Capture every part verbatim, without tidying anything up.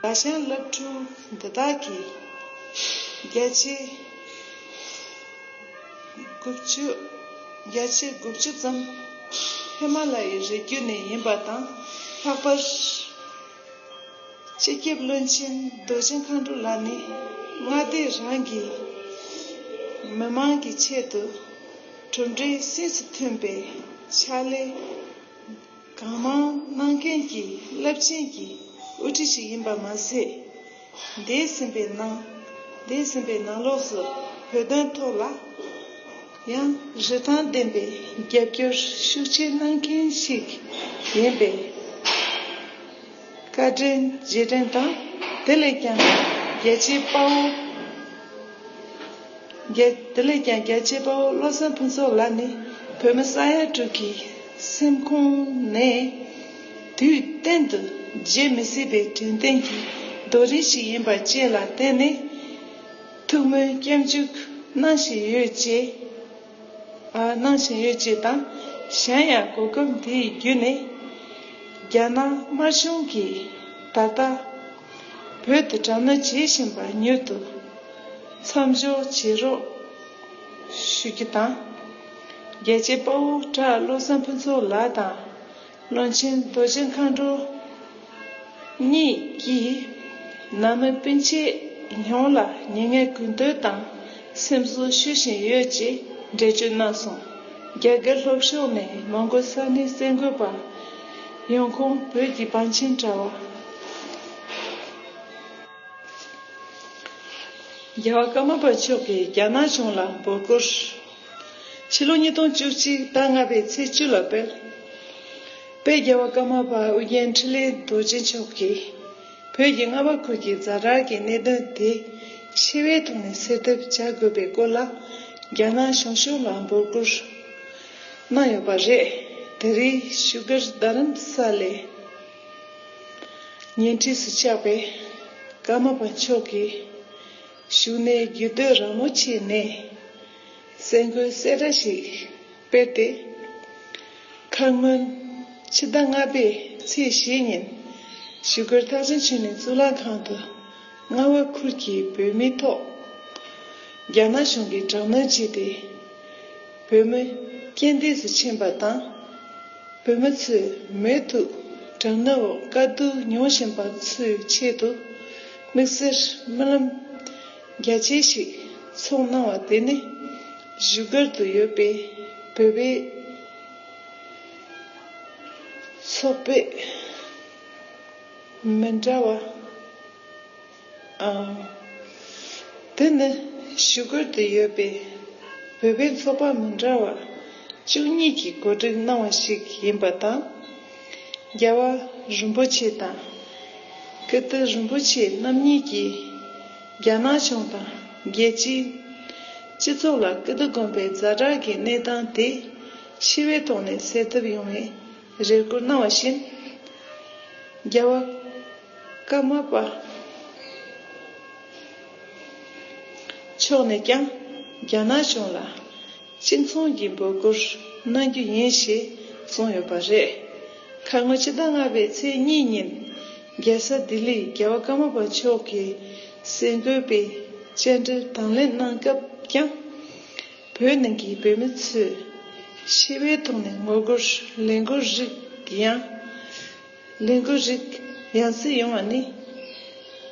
ལ་ཤང་སློབ་ཕྲུག་འདི་དག་གིས་བརྒྱ་ཆ་དགུ་བཅུ། བརྒྱ་ཆ་དགུ་བཅུ་ཙམ་ཧི་མ་ལ་ཡའི་རི་རྒྱུད་ནས་ཡིན་པ་དང་། ལྷག་པར་སྤྱི་ཁྱབ་བློན་ཆེན་རྡོ་རྗེ་མཁའ་འགྲོ་ལགས་ནི་མངའ་སྡེ་རང་གི་མི་མང་གི་ཆེད་དུ་གྲུབ་འབྲས་སྲིད་དུ་ཐོན་པའི་ཕྱག་ལས་གང་མང་གནང་མཁན་གྱི་རླབས་ཆེན་གྱི་དབུ་ཁྲིད་ཞིག་ཡིན་པ་མ་ཟད། འདས་ཟིན་པའི་ནང་། འདས་ཟིན་པའི་ནང་ལོགས་སུ་བོད་དོན་ཐོག་ལ་ཡང་རིན་ཐང་ལྡན་པའི་རྒྱབ་སྐྱོར་ཤུགས་ཆེ་གནང་མཁན་ཞིག་ཡིན་པས། བཀའ་དྲིན་རྗེས་དྲན་དང་། དེ་ལས་ཀྱང་རྒྱལ་གཅེས་དཔའ་བོ། རྒྱལ། དེ་ལས་ཀྱང་རྒྱལ་གཅེས་དཔའ་བོ་བློ་བཟང་ཕུན་ཚོགས་ལགས་ནི་བོད་མི་ས་ཡ་དྲུག་གི་སེམས་ཁོང་ནས་དུས་གཏན་དུ་བརྗེད་མི་སྲིད་པའི་དྲན་རྟེན་གྱི་རྡོ་རིང་ཞིག་ཡིན་པ་བཅས་ལ་བརྟེན་ནས་ཐུགས་སྨོན་སྐྱབས་འཇུག་གནང་བཞིན་ཡོད་ཅེས། ཨ། གནང་བཞིན་ཡོད་ཅེས་དང་། གཞན་ཡང་གོ་སྐབས་འདི་ཡི་བརྒྱུད་ནས་རྒྱ་ནག་དམར་གཞུང་གིས་ད་ལྟ་བོད་དུ་དྲག་གནོན་བྱེད་བཞིན་པ་མྱུར་དུ་མཚམས་འཇོག་བྱེད་རོགས་ཞུ་རྒྱུ་དང་། རྒྱལ་གཅེས་དཔའ་བོ་བྲག་བློ་བཟང་ཕུན་ཚོགས་ལགས་དང་། བློན་ཆེན་རྡོ་རྗེ་མཁའ་འགྲོ་གཉིས་ཀྱིས་ནང་མི་སྤུན་མཆེད་ཡོངས་ལ་མྱ་ངན་གུས་འདུད་དང་སེམས་གསོ་ཞུ་བཞིན་ཡོད་ཅེས་འགྲེལ་བརྗོད་གནང་སོང་། རྒྱ་གར་ལྷོ་ཕྱོགས་ནས་མོན་གྷོ་ས་གནས་གསར་འགོད་པ། ཡོང་ཁུངས་བོད་ཀྱི་བང་ཆེན་དྲ་བ། རྒྱལ་བ་ཀརྨ་པ་མཆོག་གིས་རྒྱ་ནག་གཞུང་ལ་འབོད་སྐུལ། ཕྱི་ལོ་ཉིས་སྟོང་བཅུ་གཅིག་ཟླ་ལྔ་པའི་ཚེས་བཅུ་ལ་སྤེལ། དཔལ་རྒྱལ་བ་ཀརྨ་པ་ཨོ་རྒྱན་འཕྲིན་ལས་རྡོ་རྗེ་མཆོག་གིས་བོད་ཀྱི་རྔ་བ་ཁུལ་གྱི་ཛ་དྲག་གི་གནད་དོན་དེ་ཕྱི་པའི་ཐོག་ནས་སེལ་ཐབས་བྱ་དགོས་པའི་སྐོར་ལ་རྒྱ་ནག་གཞུང་ཕྱོགས་ལ་འབོད་སྐུལ་གནང་ཡོད་པ་རེད། དེ་རིང་བཞུགས་སྒར་རྡ་རམ་ས་ལའི་ཉེ་འཁྲིས་སུ་ཆགས་པའི་ཀརྨ་པ་མཆོག་གི་བཞུགས་གནས་རྒྱུད་སྟོད་ར་མོ་ཆེ་ནས་གསར་འགོད་གསལ་བསྒྲགས་ཤིག་སྤེལ་ཏེ། ཁ་སྔོན་ཕྱི་ཟླ་ལྔ་པའི་ཚེས་བཞི་ཉིན་བཞུགས་སྒར་ཐེག་ཆེན་ཆོས་གླིང་གཙུག་ལག་ཁང་དུ་རྔ་བ་ཁུལ་གྱི་བོད་མིའི་ཐོག་རྒྱ་ནག་གཞུང་གིས་དྲག་གནོན་བྱས་ཏེ། བོད་མི་རྐྱེན་འདས་སུ་ཕྱིན་པ་དང་། བོད་མི་ཚོས་མུ་མཐུད་དྲག་གནོན་འོག་དཀའ་སྡུག་མྱོང་བཞིན་པ་ཚོའི་ཆེད་དུ་དམིགས་བསལ་སྨོན་ལམ་རྒྱ་ཆེ་ཞིག་ཚོགས་གནང་བ་དེ་ནི་བཞུགས་སྒར་དུ་ཡོད་པའི་བོད་པའི་ཚོགས་པའི་མི་འདྲ་བ། ཨང་། དེ་ནི་བཞུགས་སྒར་དུ་ཡོད་པའི་བོད་པའི་ཚོགས་པ་མི་འདྲ་བ་བཅུ་གཉིས་ཀྱིས་གོ་སྒྲིག་གནང་བ་ཞིག་ཡིན་པ་དང་། རྒྱལ་བ་རིན་པོ་ཆེ་དང་། ཀིརྟི་རིན་པོ་ཆེ་རྣམ་གཉིས་ཀྱིས་རྒྱ་ནག་གཞུང་དང་རྒྱལ་སྤྱིའི་སྤྱི་ཚོགས་ལ་ཀིརྟི་དགོན་པའི་ཛ་དྲག་གི་གནས་སྟངས་དེ་ཕྱི་པའི་ཐོག་ནས་སེལ་ཐབས་ཡོང་བའི་རེ་སྐུལ་གནང་བ་བཞིན། རྒྱལ་བ་ཀརྨ་པ་མཆོག་ནས་ཀྱང་རྒྱ་ནག་གཞུང་ལ་གཅིག་མཚུངས་ཀྱི་འབོད་སྐུལ་གནང་རྒྱུ་ཡིན་ཞེས་གསུངས་ཡོད་པ་རེད། ཁ་སྔོན་ཕྱི་ཟླ་ལྔ་པའི་ཚེས་གཉིས་ཉིན་རྒྱལ་ས་ལྡི་ལིར་རྒྱལ་བ་ཀརྨ་པ་མཆོག་གིས་གསར་འགོད་པའི་བཅར་འདྲིར་དང་ལེན་གནང་སྐབས་ཀྱང་། བོད་ནང་གི་བོད་མི་ཚོས་ཕྱི་པའི་ཐོག་ནས་ངོ་རྒོལ་ལས་འགུལ་རིགས་ཡང་། ལས་འགུལ་རིགས་ཡང་སེ་ཡོང་བ་ནི།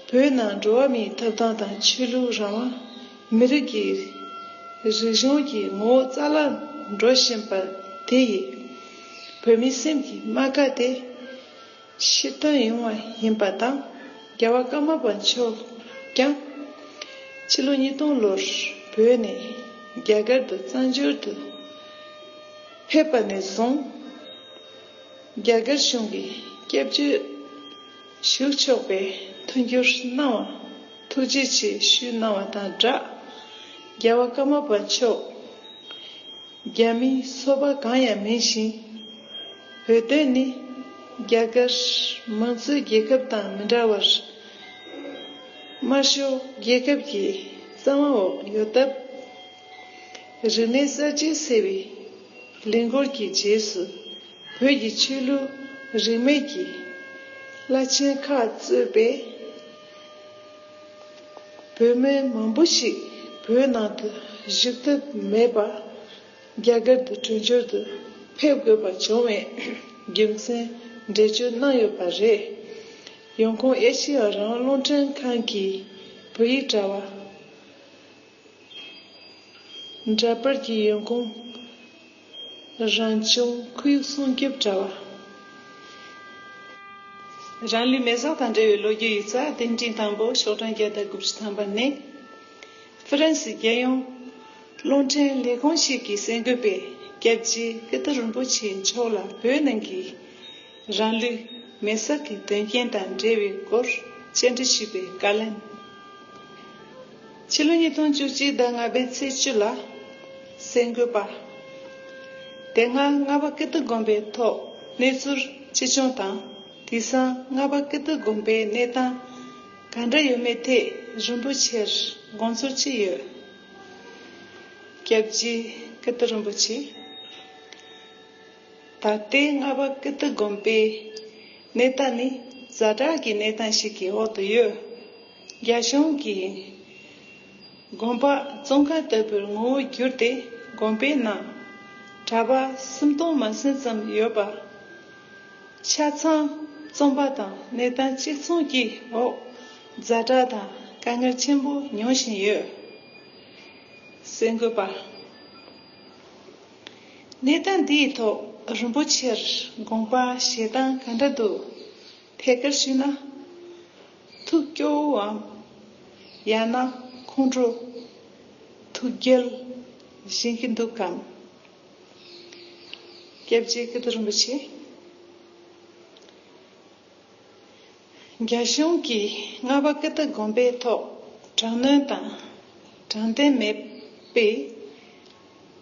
བོད་ནང་འགྲོ་བ་མིའི་ཐོབ་ཐང་དང་ཆོས་ལུགས་རང་དབང་། མི་རིགས་ཀྱི་རིག་གཞུང་གི་ངོ་བོ་རྩ་བརླག་འགྲོ་བཞིན་པ་དེ་ཡིས་བོད་མིའི་སེམས་ཀྱི་རྨ་ཁ་དེ་ཕྱིར་ཐོན་ཡོང་བ་ཡིན་པ་དང་། རྒྱལ་བ་ཀརྨ་པ་མཆོག་ཀྱང་ཕྱི་ལོ་ཉིས་སྟོང་ལོར་བོད་ནས་རྒྱ་གར་དུ་བཙན་བྱོལ་དུ་ཕེབས་པ་ནས་བཟུང་། རྒྱ་གར་གཞུང་གིས་སྐྱབས་བཅོལ་ཞུ་ཆོག་པའི་མཐུན་འགྱུར་གནང་བར་ཐུགས་རྗེ་ཆེ་ཞུ་གནང་བ་དང་སྦྲགས། རྒྱལ་བ་ཀརྨ་པ་མཆོག་རྒྱ་མིའི་སོ་པ་གང་ཡང་མིན་ཞིང་། བོད་དོན་ནི་རྒྱ་གར་མང་གཙོའི་རྒྱལ་ཁབ་དང་མི་འདྲ་བར། དམར་ཤོག་རྒྱལ་ཁབ་ཀྱི་བཙན་དབང་འོག་ཡོད་སྟབས། རིག་གནས་གསར་བརྗེ་ཟེར་བའི་ལས་འགུལ་གྱི་རྗེས་སུ། བོད་ཀྱི་ཆོས་ལུགས་རིས་མེད་ཀྱི་བླ་ཆེན་ཁག་གཙོས་པའི་ བོད་མི་མང་པོ་ཞིག་བོད་ནང་དུ་བཞུགས་ཐུབ་མེད་པར། རྒྱ་གར་དུ་བྲོས་བྱོལ་དུ་ཕེབས་དགོས་པ་བྱུང་བའི་རྒྱུ་མཚན་འགྲེལ་བརྗོད་གནང་ཡོད་པ་རེད། ཡོང་ཁུངས་ཨེ་ཤེ་ཡ་རང་དབང་རླུང་འཕྲིན་ཁང་གི་བོད་ཡིག་དྲ་བ། འདྲ་པར་གྱི་ཡོང་ཁུངས། རང་བྱུང་ཁོར་ཡུག་སྲུང་སྐྱོབ་དྲ་བ། རང་ལུས་མེ་སྲེག་དང་འབྲེལ་བའི་ལོ་རྒྱུས་ཡིག་ཚགས་རྟེན་འབྲེལ་དང་པོ་ཤོག་གྲངས་བརྒྱ་དང་དགུ་བཅུ་ཐམ་པ་ནས། ཧྥ་རན་སི་རྒྱལ་ཡོངས་རླུང་འཕྲིན་ལས་ཁུངས་ཤིག་གི་གསར་འགོད་པས་སྐྱབས་རྗེ་ཀིརྟི་རིན་པོ་ཆེ་མཆོག་ལ་བོད་ནང་གི་རང་ལུས་མེ་སྲེག་གི་དོན་རྐྱེན་དང་འབྲེལ་བའི་སྐོར་བཅར་འདྲི་ཞུས་པའི་བཀའ་ལན། ཕྱི་ལོ་ཉིས་སྟོང་བཅུ་གཅིག་ཟླ་ལྔ་པའི་ཚེས་བཅུ་ལ་གསར་འགོད་པ། དེ་སྔ་རྔ་པ་ཀིརྟི་དགོན་པའི་ཐོག་གནས་ཚུལ་ཅི་བྱུང་དང་། དེང་སང་རྔ་པ་ཀིརྟི་དགོན་པའི་གནས་སྟངས་ག་འདྲ་ཡོད་མེད་ཐད་རིན་པོ་ཆེར་དགོངས་ཚུལ་ཅི་ཡོད། སྐྱབས་རྗེ་ཀིརྟི་རིན་པོ་ཆེ། ད་ལྟའི་རྔ་པ་ཀིརྟི་དགོན་པའི་གནས་སྟངས་ནི་ཛ་དྲག་གི་གནས་སྟངས་ཤིག་གི་འོག་ཏུ་ཡོད། རྒྱ་གཞུང་གིས་དགོན་པ་བཙོན་ཁང་ལྟ་བུར་ངོ་བོ་བསྒྱུར་ཏེ། དགོན་པའི་ནང་གྲྭ་པ་སུམ་སྟོང་མ་ཟིན་ཙམ་ཡོད་པ། ཆ་ཚང་བཙོན་པ་དང་གནས་སྟངས་གཅིག་མཚུངས་ཀྱི་འོག་ཛ་དྲག་དང་དཀའ་ངལ་ཆེན་པོ་མྱོང་བཞིན་ཡོད། གསར་འགོད་པ། གནས་སྟངས་འདིའི་ཐོག་རིན་པོ་ཆེར་དགོངས་པ་བཞེས་སྟངས་ག་འདྲ་འདུག་ཐད་ཀར་ཞུས་ན། ཐུགས་སྐྱོ་བོའམ། ཡང་ན་ཁོང་ཁྲོ། ཐུགས་འགྱོད་བཞེས་ཀྱི་འདུག་གམ། སྐྱབས་རྗེ་ཀིརྟི་རིན་པོ་ཆེ། རྒྱ་གཞུང་གིས་རྔ་པ་ཀིརྟི་དགོན་པའི་ཐོག་དྲག་གནོན་དང་དྲང་བདེན་མེད་པའི་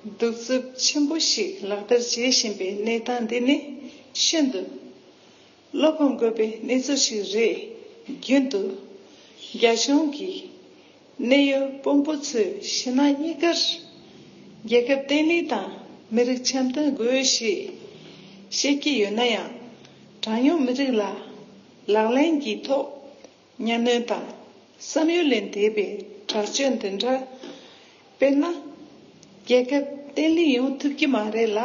གདུག་རྩུབ་ཆེན་པོ་ཞིག་ལག་བསྟར་བྱེད་བཞིན་པའི་གནས་སྟངས་འདི་ནི་ཤིན་ཏུ་བློ་ཕམ་དགོས་པའི་གནས་ཚུལ་ཞིག་རེད། རྒྱུན་དུ་རྒྱ་གཞུང་གིས་གནད་ཡོད་དཔོན་པོ་ཚོས་ཕྱི་ནང་གཉིས་ཀར་རྒྱལ་ཁབ་བརྟན་ལྷིང་དང་མི་རིགས་འཆམ་མཐུན་དགོས་ཞེས་བཤད་ཀྱི་ཡོད་ན་ཡང་། གྲངས་ཉུང་མི་རིགས་ལ་ལག་ལེན་གྱི་ཐོག་གཉའ་གནོན་དང་བསམ་ཡུལ་ལས་འདས་པའི་དྲག་སྤྱོད་འདི་འདྲ་སྤེལ་ན། རྒྱལ་ཁབ་བརྟན་ལྷིང་ཡོང་ཐུབ་ཀྱི་མ་རེད་ལ།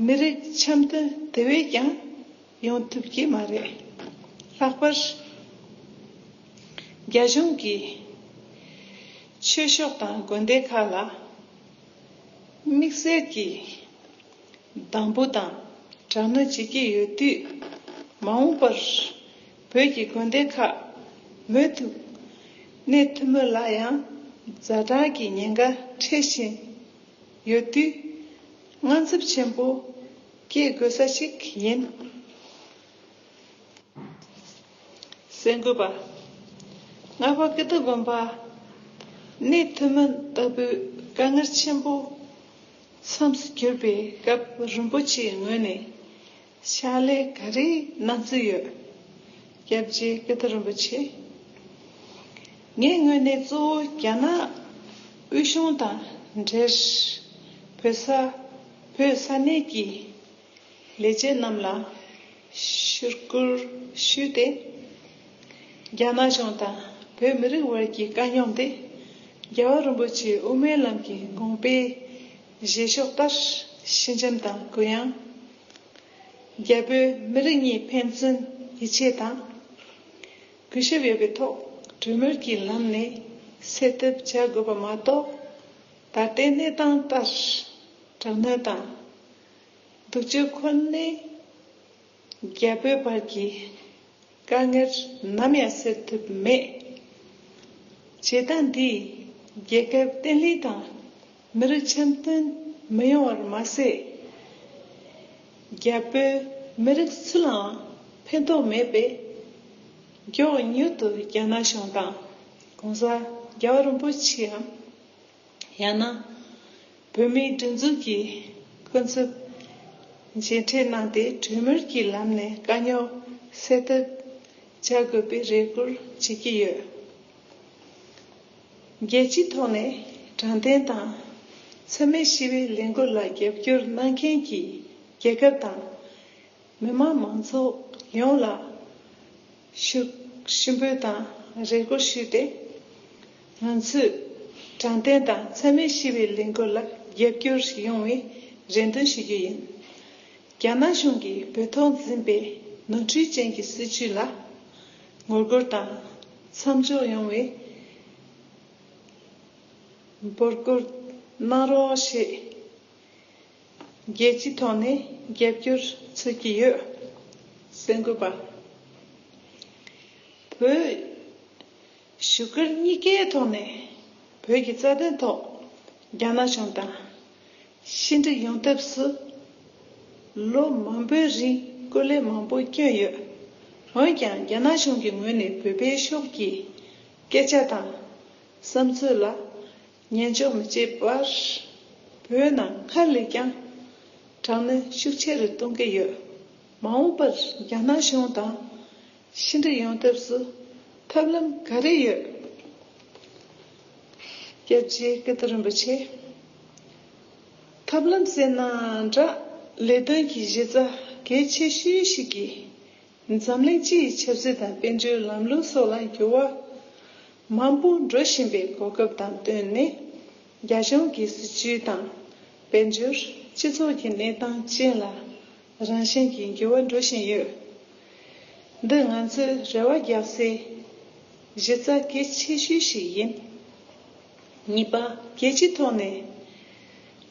མི་རིགས་འཆམ་མཐུན་དེ་བས་ཀྱང་ཡོང་ཐུབ་ཀྱི་མ་རེད། ལྷག་པར་རྒྱ་གཞུང་གིས་ཆོས་ཕྱོགས་དང་དགོན་སྡེ་ཁག་ལ་དམིགས་བསལ་གྱི་སྡང་འབོ་དང་དྲག་གནོན་བྱེད་ཀྱི་ཡོད་དུས། མ་འོངས་པར་བོད་ཀྱི་དགོན་སྡེ་ཁག་མུ་མཐུད་གནས་ཐུབ་མིན་ལ་ཡང་ཛ་དྲག་གི་ཉེན་ཁ་འཕྲད་བཞིན་ཡོད་དུས། དངངས་འཚབ་ཆེན་པོ་སྐྱེ་དགོས་ས་ཞིག་ཡིན། གསར་འགོད་པ། རྔ་པ་ཀིརྟི་དགོན་པ་གནས་ཐུབ་མིན་ལྟ་བུའི་དཀའ་ངལ་ཆེན་པོ་མཚམས་སུ་གྱུར་པའི་སྐབས། རིན་པོ་ཆེའི་ངོས་ནས་ཕྱག་ལས་ག་རེ་གནང་རྩིས་ཡོད། སྐྱབས་རྗེ་ཀིརྟི་རིན་པོ་ཆེ། ངའི་ངོས་ནས་གཙོ་བོ་རྒྱ་ནག་དབུས་གཞུང་དང་འབྲེལ། བོད་ས་བོད་ས་གནས་ཀྱི་ལས་བྱེད་རྣམས་ལ་ཞུ་སྐུལ་ཞུས་ཏེ། རྒྱ་ནག་གཞུང་དང་བོད་མི་རིགས་བར་གྱི་དཀའ་རྙོག་འདི་རྒྱལ་བ་རིན་པོ་ཆེའི་དབུ་མའི་ལམ་གྱི་དགོངས་པའི་བཞེད་ཕྱོགས་ལྟར་ཞི་འཇམ་དང་གུ་ཡངས། རྒྱ་བོད་མི་རིགས་གཉིས་ཕན་ཚུན་ཡིད་ཆེས་དང་གུས་ཞབས་ཡོད་པའི་ཐོག་གྲོས་མོལ་གྱི་ལམ་ནས་སེལ་ཐབས་བྱ་དགོས་པ་མ་གཏོགས། ད་ལྟའི་གནས་སྟངས་ལྟར་དྲག་གནོན་དང་། སྡུག་སྦྱོང་ཁོ་ནས་རྒྱ་བོད་བར་གྱི་དཀའ་ངལ་ནམ་ཡང་སེལ་ཐུབ་མེད། བྱེད་སྟངས་འདིས་རྒྱལ་ཁབ་བརྟན་ལྷིང་དང་མི་རིགས་འཆམ་མཐུན་མི་ཡོང་བར་མ་ཟད། རྒྱ་བོད་མི་རིགས་སུ་ལའང་ཕན་ཐོགས་མེད་པས། མགྱོགས་མྱུར་དུ་རྒྱ་ནག་གཞུང་དང་གོང་ས་རྒྱལ་བ་རིན་པོ་ཆེའམ། ཡང་ན་བོད་མིའི་སྒྲིག་འཛུགས་ཀྱི་སྐུ་ཚབ་མཇལ་འཕྲད་གནང་སྟེ། གྲོས་མོལ་གྱི་ལམ་ནས་དཀའ་རྙོག་སེལ་ཐབས་བྱ་དགོས་པའི་རེ་སྐུལ་བྱེད་ཀྱི་ཡོད། རྒྱལ་སྤྱིའི་ཐོག་ནས་དྲང་བདེན་དང་འཚེ་མེད་ཞི་བའི་ལས་འགུལ་ལ་རྒྱབ་སྐྱོར་གནང་མཁན་གྱི་རྒྱལ་ཁབ་དང་། མི་དམངས་མང་ཚོགས་ཡོངས་ལ་ཞུ་ཞུ་འབོད་དང་རེ་སྐུལ་ཞུས་ཏེ། ང་ཚོས་དྲང་བདེན་དང་འཚེ་མེད་ཞི་བའི་ལས་འགུལ་ལ་རྒྱབ་སྐྱོར་ཡོང་བའི་རེ་འདུན་ཞུ་རྒྱུ་ཡིན། རྒྱ་ནག་གཞུང་གིས་བོད་ཐོག་འཛིན་པའི་ནོར་འཁྲུལ་ཅན་གྱི་སྲིད་བྱུས་ལ་ངོ་རྒོལ་དང་མཚམས་འཇོག་ཡོང་བའི་འབོད་སྐུལ་གནང་རོགས་ཞེས། རྒྱལ་སྤྱིའི་ཐོག་ནས་རྒྱབ་སྐྱོར་འཚོལ་གྱི་ཡོད། གསར་འགོད་པ། བོད་བཞུགས་སྒར་གཉིས་ཀའི་ཐོག་ནས་བོད་ཀྱི་རྩ་དོན་ཐོག་རྒྱ་ནག་གཞུང་དང་ཕྱི་འབྲེལ་ཡོང་ཐབས་སུ་ལོ་མང་པོའི་རིང་སྐུ་ལས་མང་པོ་བསྐྱོན་ཡོད། འོན་ཀྱང་རྒྱ་ནག་གཞུང་གི་ངོས་ནས་བོད་པའི་ཕྱོགས་ཀྱི་སྐད་ཆ་དང་བསམ་ཚུལ་ལ་ཉན་འཇོག་མི་བྱེད་པར། བོད་ནང་སྔར་ལས་ཀྱང་དྲག་གནོན་ཤུགས་ཆེ་རུ་གཏོང་གི་ཡོད། མ་འོངས་པར་རྒྱ་ནག་གཞུང་དང་ཕྱི་འབྲེལ་ཡོང་ཐབས་སུ་ཐབས་ལམ་ག་རེ་ཡོད། སྐྱབས་རྗེ་ཀིརྟི་རིན་པོ་ཆེ། ཐབས་ལམ་ཟེར་ན་འདྲ། ལས་དོན་གྱི་གཞི་རྩ་གལ་ཆེ་ཤོས་ཤིག་གིས། འཛམ་གླིང་སྤྱི་ཡི་ཆབ་སྲིད་དང་དཔལ་འབྱོར་ལམ་ལུགས་སོགས་ལ་འགྱུར་བ་མང་པོ་འགྲོ་བཞིན་པའི་གོ་སྐབས་དང་བསྟུན་ནས། རྒྱ་གཞུང་གི་སྲིད་བྱུས་དང་དཔལ་འབྱོར་སྤྱི་ཚོགས་ཀྱི་གནས་སྟངས་ཅན་ལ་རང་བཞིན་གྱིས་འགྱུར་བ་འགྲོ་བཞིན་ཡོད། འདི་ང་ཚོས་རེ་བ་རྒྱག་སའི་གཞི་རྩ་གལ་ཆེ་ཤོས་ཤིག་ཡིན། གཉིས་པ། རྒྱལ་སྤྱིའི་ཐོག་ནས་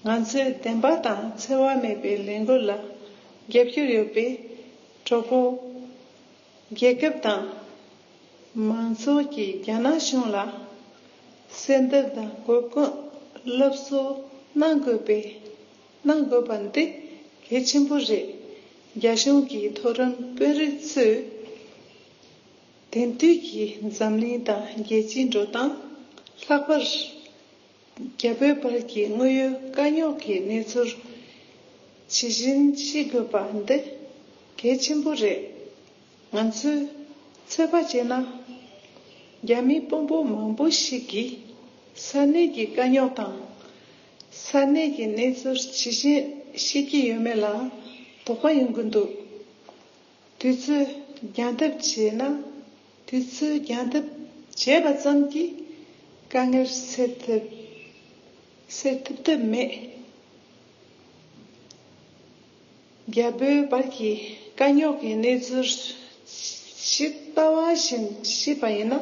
ང་ཚོས་བདེན་པ་དང་འཚེ་བ་མེད་པའི་ལས་འགུལ་ལ་རྒྱབ་སྐྱོར་ཡོད་པའི་གྲོགས་པོ་རྒྱལ་ཁབ་དང་མང་ཚོགས་ཀྱིས་རྒྱ་ནག་གཞུང་ལ་གསལ་འདེབས་དང་གོ་སྐོན་སློབ་གསོ་གནང་དགོས་པའི་གནང་དགོས་པ་འདི་གལ་ཆེན་པོ་རེད། རྒྱ་གཞུང་གི་མཐོ་རིམ་དཔོན་རིགས་ཚོས་དེང་དུས་ཀྱི་འཛམ་གླིང་དང་རྒྱལ་སྤྱིའི་འགྲོ་སྟངས། ལྷག་པར་རྒྱ་བོད་བར་གྱི་དངོས་ཡོད་དཀའ་རྙོག་གི་གནས་ཚུལ་ཇི་བཞིན་ཤེས་དགོས་པ་འདི་གལ་ཆེན་པོ་རེད། ང་ཚོས་ཚོད་དཔག་བྱས་ན། རྒྱ་མིའི་དཔོན་པོ་མང་པོ་ཞིག་གིས་ས་གནས་ཀྱི་དཀའ་རྙོག་དང་། ས་གནས་ཀྱི་གནས་ཚུལ་ཇི་བཞིན་ཤེས་ཀྱི་ཡོད་མེད་ལ་དོགས་པ་ཡོང་གི་འདུག་དུས་ཚོད་རྒྱང་ཐབས་བྱས་ན། དུས་ཚོད་རྒྱང་ཐབས་བྱས་པ་ཙམ་གྱིས་དཀའ་ངལ་སེལ་ཐུབ། སེལ་ཐུབ་ཐབས་མེད། རྒྱ་བོད་བར་གྱི་དཀའ་རྙོག་གི་གནས་ཚུལ་ཇི་ལྟ་བ་བཞིན་ཤེས་པ་ཡིན་ན།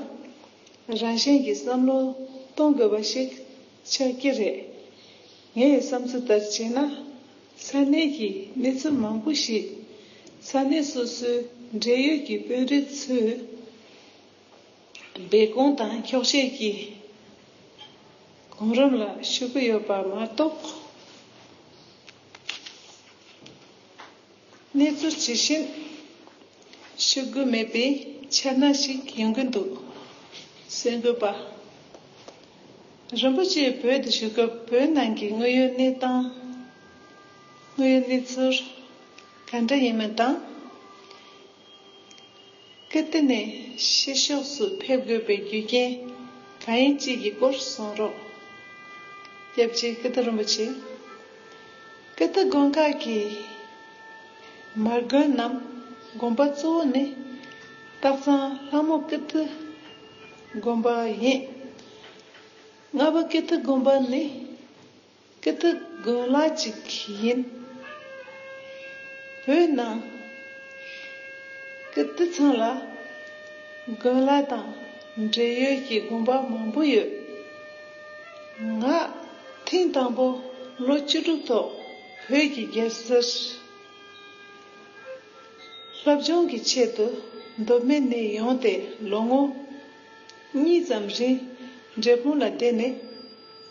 རང་བཞིན་གྱིས་བསམ་བློ་གཏོང་དགོས་པ་ཞིག་ཆགས་ཀྱི་རེད། ངའི་བསམ་ཚུལ་ལྟར་བྱས་ན། ས་གནས་ཀྱི་གནས་ཚུལ་མང་པོ་ཞིག་ས་གནས་སོ་སོའི་འབྲེལ་ཡོད་ཀྱི་དཔོན་རིགས་ཚོས་སྦས་སྐུང་དང་འཁྱོག་བཤད་ཀྱི་གོམ་རིམ་ལ་ཞུགས་ཀྱི་ཡོད་པ་མ་གཏོགས། གནས་ཚུལ་ཇི་བཞིན་ཤོད་དགོས་མེད་པའི་འཆར་སྣང་ཞིག་ཡོང་གི་འདུག་གསར་འགོད་པ། རིན་པོ་ཆེས་བོད་དུ་བཞུགས་སྐབས་བོད་ནང་གི་དངོས་ཡོད་གནས་སྟངས། དངོས་ཡོད་གནས་ཚུལ་ག་འདྲ་ཡིན་མིན་དང་། ཀིརྟི་ནས་ཕྱི་ཕྱོགས་སུ་ཕེབས་དགོས་པའི་རྒྱུ་རྐྱེན་གང་ཡིན་བཅས་ཀྱི་སྐོར་གསུང་རོགས། སྐྱབས་རྗེ་ཀིརྟི་རིན་པོ་ཆེ། ཀིརྟི་དགོན་ཁག་གི་མ་དགོན་ནམ་དགོན་པ་གཙོ་བོ་ནི་སྟག་ཚང་ལྷ་མོ་ཀིརྟི་དགོན་པ་ཡིན། རྔ་པ་ཀིརྟི་དགོན་པ་ནི་ཀིརྟི་དགོན་ལག་ཅིག་ཡིན། བོད་ནང་ཀིརྟི་ཚང་ལ་དགོན་ལག་དང་འབྲེལ་ཡོད་ཀྱི་དགོན་པ་མང་པོ་ཡོད། ང་ཐེངས་དང་པོ་ལོ་བཅུ་དྲུག་ཐོག་བོད་ཀྱི་རྒྱལ་སར་སློབ་སྦྱོང་གི་ཆེད་དུ་མདོ་སྨད་ནས་ཡོང་སྟེ་ལོ་ངོ་གཉིས་ཙམ་རིང་འབྲས་སྤུངས་ལ་བསྡད་ནས་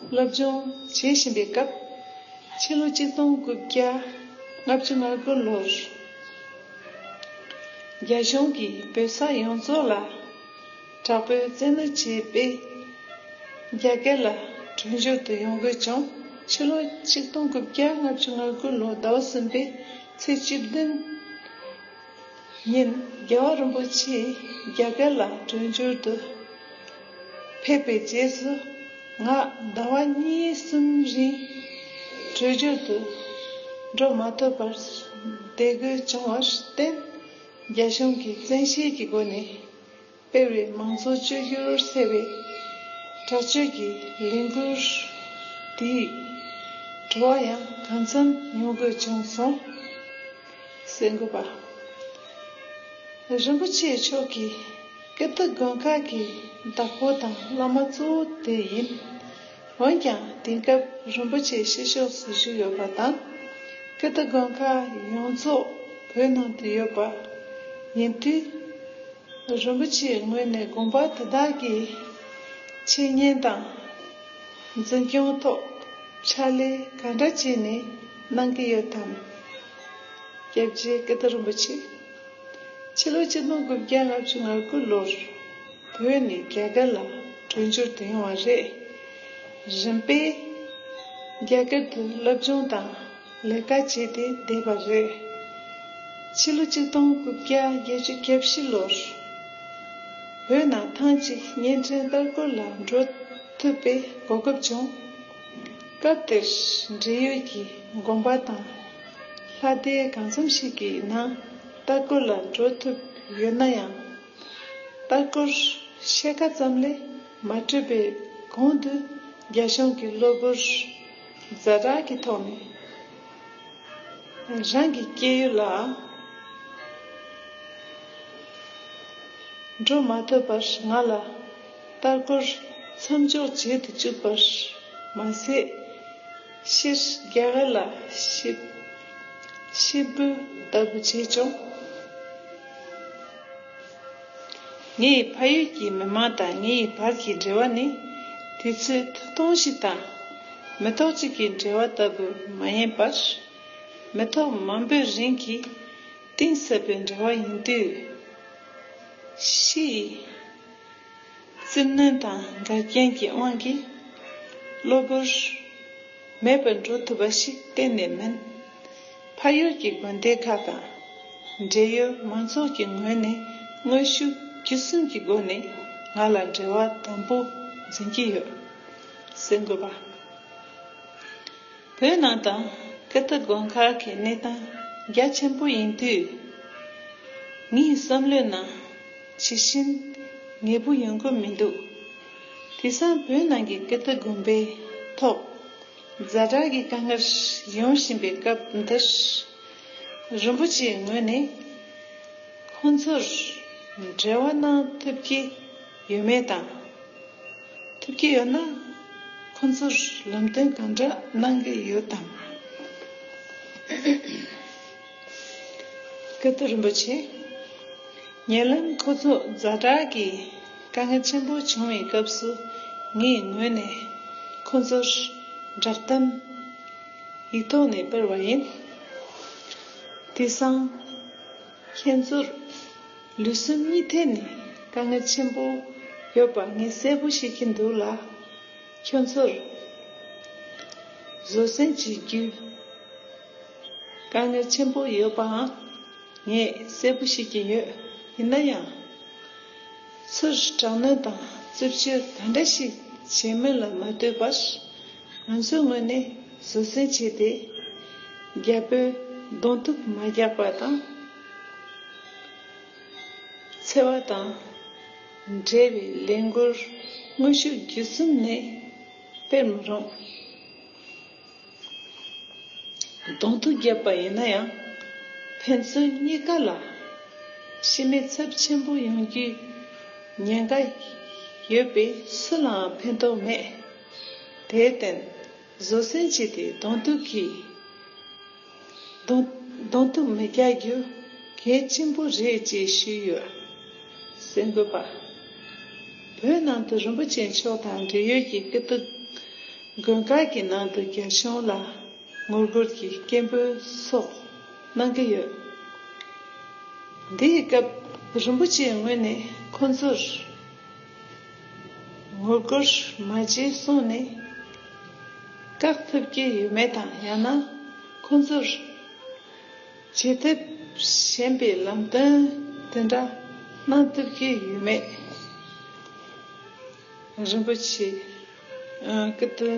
སློབ་སྦྱོང་བྱེད་བཞིན་པའི་སྐབས། ཕྱི་ལོ་ཆིག་སྟོང་དགུ་བརྒྱ་ལྔ་བཅུ་ང་དགུ་ལོར་རྒྱ་གཞུང་གིས་བོད་ས་ཡོངས་རྫོགས་ལ་དྲག་པོའི་བཙན་གནོན་བྱས་པས། རྒྱ་གར་ལ་བྲོས་བྱོལ་དུ་ཡོང་དགོས་བྱུང་། ཕྱི་ལོ་ཆིག་སྟོང་དགུ་བརྒྱ་ལྔ་བཅུ་ང་དགུ་ལོ་ཟླ་བ་གསུམ་པའི་ཚེས་བཅུ་བདུན་ཉིན་རྒྱལ་བ་རིན་པོ་ཆེ་རྒྱ་གར་ལ་བྲོས་བྱོལ་དུ་ཕེབས་པའི་རྗེས་སུ། ང་ཟླ་བ་གཉིས་གསུམ་རིང་བྲོས་བྱོལ་དུ་འགྲོ་མ་ཐུབ་པར་བསྡད་དགོས་བྱུང་བར་བརྟེན། རྒྱ་གཞུང་གིས་བཙན་ཤེད་ཀྱི་སྒོ་ནས་སྤེལ་བའི་མང་གཙོ་བཅོས་བསྒྱུར་ཟེར་བའི་ གྲྭ་ཆོས་ཀྱི་ལས་འགུལ་དེའི་བྲོ་བ་ཡང་གང་འཚམ་མྱོང་དགོས་བྱུང་སོང་། གསན་དགོས་པ། རིན་པོ་ཆེ་མཆོག་གིས་ཀིརྟི་དགོན་ཁག་གི་བདག་པོ་དང་བླ་མ་གཙོ་བོ་དེ་ཡིན། འོན་ཀྱང་དེང་སྐབས་རིན་པོ་ཆེ་ཕྱི་ཕྱོགས་སུ་བཞུགས་ཡོད་པ་དང་། ཀིརྟི་དགོན་ཁག་ཡོངས་རྫོགས་བོད་ནང་དུ་ཡོད་པ་ཡིན་དུས། རིན་པོ་ཆེའི་ངོས་ནས་དགོན་པ་དེ་དག་གི་འཆད་ཉན་དང་འཛིན་སྐྱོང་ཐོག་ཕྱག་ལས་ག་འདྲ་བྱས་ནས་གནང་གི་ཡོད་དམ། སྐྱབས་རྗེ་ཀིརྟི་རིན་པོ་ཆེ། ཕྱི་ལོ་ཆིག་སྟོང་དགུ་བརྒྱ་ལྔ་བཅུ་ང་དགུ་ལོར་བོད་ནས་རྒྱ་གར་ལ་བྲོས་བྱོལ་དུ་ཡོང་བ་རེད། རིམ་པས་རྒྱ་གར་དུ་སློབ་སྦྱོང་དང་ལས་ཀ་བྱས་ཏེ་བསྡད་པ་རེད། ཕྱི་ལོ་ཆིག་སྟོང་དགུ་བརྒྱ་བརྒྱད་ཅུ་གྱ་བཞི་ལོར་བོད་ནང་ཐེངས་གཅིག་བརྙན་འཕྲིན་ལྟ་སྐོར་ལ་འགྲོ་ཐུབ་པའི་གོ་སྐབས་བྱུང་། སྐབས་དེར་འབྲེལ་ཡོད་ཀྱི་དགོན་པ་དང་ལྷ་སྡེ་གང་འཚམ་ཞིག་གི་ནང་ལྟ་སྐོར་ལ་འགྲོ་ཐུབ་ཡོད་ན་ཡང་། ལྟ་སྐོར་ཕྱེད་ཀ་ཙམ་ལས་མ་གྲུབ་པའི་གོང་དུ་རྒྱ་གཞུང་གི་གློ་བུར་ཛ་དྲག་གི་ཐོག་ནས་རང་གི་སྐྱེས་ཡུལ་ལ་འགྲོ་མ་ཐུབ་པར་ང་ལ་ལྟ་སྐོར་མཚམས་འཇོག་བྱེད་དུ་བཅུག་པར་མ་ཟད། ཕྱིར་རྒྱ་གར་ལ་ཕྱིར་ཕྱིར་འབུད་ལྟ་བུ་བྱས་བྱུང་། ངའི་ཕ་ཡུལ་གྱི་མི་མང་དང་ངའི་བར་གྱི་འབྲེལ་བ་ནི་དུས་ཚོད་ཐུང་ཐུང་ཞིག་དང་མི་ཐོག་གཅིག་གི་འབྲེལ་བ་ལྟ་བུ་མ་ཡིན་པར། མི་ཐོག་མང་པོའི་རིང་གི་གཏིང་ཟབ་པའི་འབྲེལ་བ་ཡིན་དུས། ཕྱིའི་བཙིར་གནོན་དང་འགལ་རྐྱེན་གྱི་དབང་གིས་གློ་བུར་མེད་པར་འགྲོ་ཐུབ་པ་ཞིག་གཏན་ནས་མིན། ཕ་ཡུལ་གྱི་དགོན་སྡེ་ཁག་དང་འབྲེལ་ཡོད་མང་ཚོགས་ཀྱི་ངོས་ནས་དངོས་ཤུགས་བརྒྱུད་གསུམ་གྱི་སྒོ་ནས་ང་ལ་འབྲེལ་བ་དམ་པོ་འཛིན་གྱི་ཡོད། གསན་དགོས་པ། བོད་ནང་དང་ཀིརྟི་དགོན་ཁག་གི་གནས་སྟངས་རྒྱ་ཆེན་པོ་ཡིན་དུས། ངའི་བསམ་བློའི་ནང་ཇི་བཞིན་ངེས་པོ་ཡོང་གི་མི་འདུག། དེང་སང་བོད་ནང་གི་ཀིརྟི་དགོན་པའི་ཐོག་ཛ་དྲག་གི་དཀའ་ངལ་ཡོང་བཞིན་པའི་སྐབས་འདིར། རིན་པོ་ཆེའི་ངོས་ནས་ཁོང་ཚོར་འབྲེལ་བ་གནང་ཐུབ་ཀྱི་ཡོད་མེད་དང་། ཐུབ་ཀྱི་ཡོད་ན། ཁོང་ཚོར་ལམ་སྟོན་གང་འདྲ་གནང་གི་ཡོད་དམ། ཀིརྟི་རིན་པོ་ཆེ། ཉེ་ལམ་ཁོ་ཚོ་ཛ་དྲག་གི་དཀའ་ངལ་ཆེན་པོ་བྱུང་བའི་སྐབས་སུ་ངའི་ངོས་ནས་ཁོང་ཚོར་བསྒྲགས་གཏམ་ཡིག་ཐོག་ནས་སྤེལ་བ་ཡིན། དེང་སང་ཁྱེད་ཚོར་ལུས་སེམས་གཉིས་ཐད་ནས་དཀའ་ངལ་ཆེན་པོ་ཡོད་པ་ངས་གསལ་པོ་ཤེས་ཀྱི་འདུག་ལ། ཁྱོད་ཚོར་བཟོད་བསྲན་བྱེད་རྒྱུ་དཀའ་ངལ་ཆེན་པོ་ཡོད་པའང་ངས་གསལ་པོ་ཤེས་ཀྱི་ཡོད། ཡིན་ན་ཡང་། ཚུར་དྲག་གནོན་དང་རྩུབ་སྤྱོད་ག་འདྲ་ཞིག་བྱེད་མིན་ལ་མ་ལྟོས་པར། ང་ཚོའི་ངོས་ནས་བཟོད་བསྲན་བྱས་ཏེ། རྒྱ་བོད་གདོང་ཐུག་མ་རྒྱག་པ་དང་། འཚེ་བ་དང་འབྲེལ་བའི་ལས་འགུལ་དངོས་ཤུགས་བརྒྱུད་གསུམ་ནས་སྤེལ་མི་རུང་། གདོང་ཐུག་བརྒྱབ་པ་ཡིན་ན་ཡང་། ཕན་ཚུན་གཉིས་ཀ་ལ་ཤི་རྨས་ཚབས་ཆེན་པོ་ཡོང་རྒྱུའི་ཉེན་ཁ་ཡོད་པས་སུ་ལའང་ཕན་ཐོགས་མེད། དེར་བརྟེན་བཟོད་བསྲན་བྱས་ཏེ་གདོང་ཐུག་གིས་གདོང་གདོང་ཐུག་མི་རྒྱག་རྒྱུ་གལ་ཆེན་པོ་རེད་ཅེས་ཞུས་ཡོད། གསན་དགོས་པ། བོད་ནང་དུ་རིན་པོ་ཆེ་མཆོག་དང་འབྲེལ་ཡོད་ཀྱི་སྐུ་དུག་དགོན་ཁག་གི་ནང་དུ་རྒྱ་གཞུང་ལ་ངོ་རྒོལ་གྱི་སྐད་འབོད་སོགས་གནང་གི་ཡོད། འདིའི་སྐབས་རིན་པོ་ཆེའི་ངོས་ནས་ཁོང་ཚོར་ངོ་རྒོལ་མ་བྱེད་གསུངས་ནས་བཀག་ཐུབ་ཀྱི་ཡོད་མེད་དང་། ཡང་ན་ཁོང་ཚོར་བྱེད་ཐབས་གཞན་པའི་ལམ་སྟོན་དེ་འདྲ་གནང་ཐུབ་ཀྱི་ཡོད་མེད། རིན་པོ་ཆེ། ཨ། ཀིརྟི།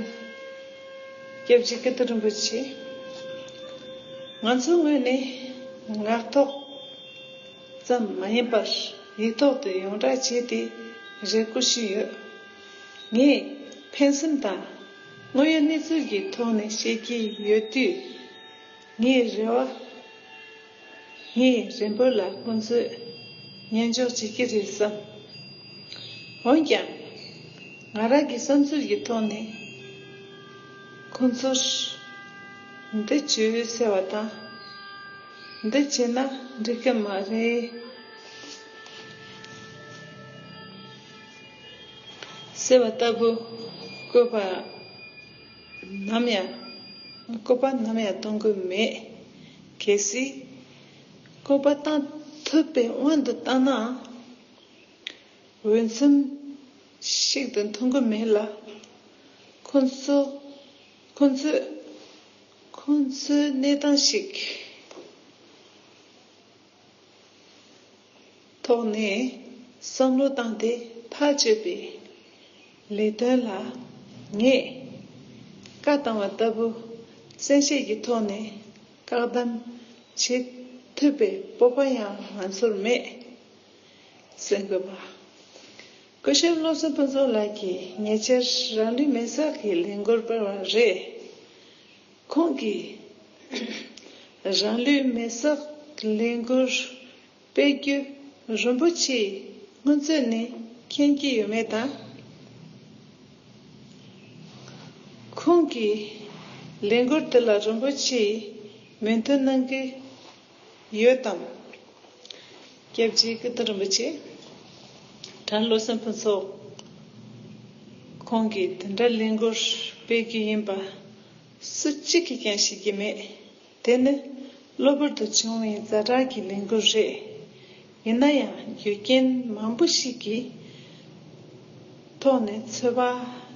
སྐྱབས་རྗེ་ཀིརྟི་རིན་པོ་ཆེ། ང་ཚོའི་ངོས་ནས་ངག་ཐོག་ཙམ་མ་ཡིན་པར་ཡིག་ཐོག་ཏུ་ཡོངས་བསྒྲགས་བྱས་ཏེ་རེ་སྐུལ་ཞུས་ཡོད། ངས་ཕན་སེམས་དང་དངོས་ཡོད་གནས་ཚུལ་གྱི་ཐོག་ནས་བཤད་ཀྱི་ཡོད་དུས། ངའི་རེ་བ། ངའི་རེ་འབོད་ལ་ཁོང་ཚོས་ཉན་འཇོག་བྱེད་ཀྱི་རེད་བསམ། འོན་ཀྱང་། ང་རང་གི་བསམ་ཚུལ་གྱི་ཐོག་ནས་ཁོང་ཚོར་འདི་བྱོས་ཟེར་བ་དང་། འདི་བྱས་ན་འགྲིག་གི་མ་རེད། ཟེར་བ་ལྟ་བུ་བཀོད་པ་ནམ་ཡང་། བཀོད་པ་ནམ་ཡང་གཏོང་གི་མེད། གལ་སྲིད་བཀོད་པ་བཏང་ཐུབ་པའི་དབང་དུ་བཏང་ནའང་། འོས་འཚམ་ཞིག་ཏུ་མཐོང་གི་མེད་ལ། ཁོང་ཚོ། ཁོང་ཚོས། ཁོང་ཚོའི་གནས་སྟངས་ཤིག་ཐོག་ནས་བསམ་བློ་བཏང་སྟེ་ཐག་གཅོད་པའི་ལས་དོན་ལ་ངས་བཀའ་བཏང་བ་ལྟ་བུ་བཙན་ཤེད་ཀྱི་ཐོག་ནས་བཀག་སྡོམ་བྱེད་ཐུབ་པའི་སྤོབས་པ་ཡང་ང་ཚོར་མེད། གསན་དགོས་པ། སྐུ་ཞབས་བློ་བཟང་ཕུན་ཚོགས་ལགས་ཀྱིས་ཉེ་ཆར་རང་ལུས་མེར་སྲེག་གི་ལས་འགུལ་སྤེལ་བ་རེད། ཁོང་གིས་རང་ལུས་མེར་སྲེག་ལས་འགུལ་སྤེལ་རྒྱུ་རིན་པོ་ཆེའི་སྔོན་ཚོད་ནས་མཁྱེན་གྱི་ཡོད་མེད་དང་། ཁོང་གིས་ལས་འགུལ་དེ་ལ་རིན་པོ་ཆེའི་མོས་མཐུན་གནང་གི་ཡོད་དམ། སྐྱབས་རྗེ་ཀིརྟི་རིན་པོ་ཆེ། དྲ་བློ་བཟང་ཕུན་ཚོགས་ཁོང་གིས་དེ་འདྲ་ལས་འགུལ་སྤེལ་རྒྱུ་ཡིན་པ་སུ་གཅིག་གིས་ཀྱང་ཤེས་ཀྱི་མེད། དེ་ནི་གློ་བུར་དུ་བྱུང་བའི་ཛ་དྲག་གི་ལས་འགུལ་རེད། ཡིན་ན་ཡང་རྒྱུ་རྐྱེན་མང་པོ་ཞིག་གི་ཐོག་ནས་ཚོད་དཔག་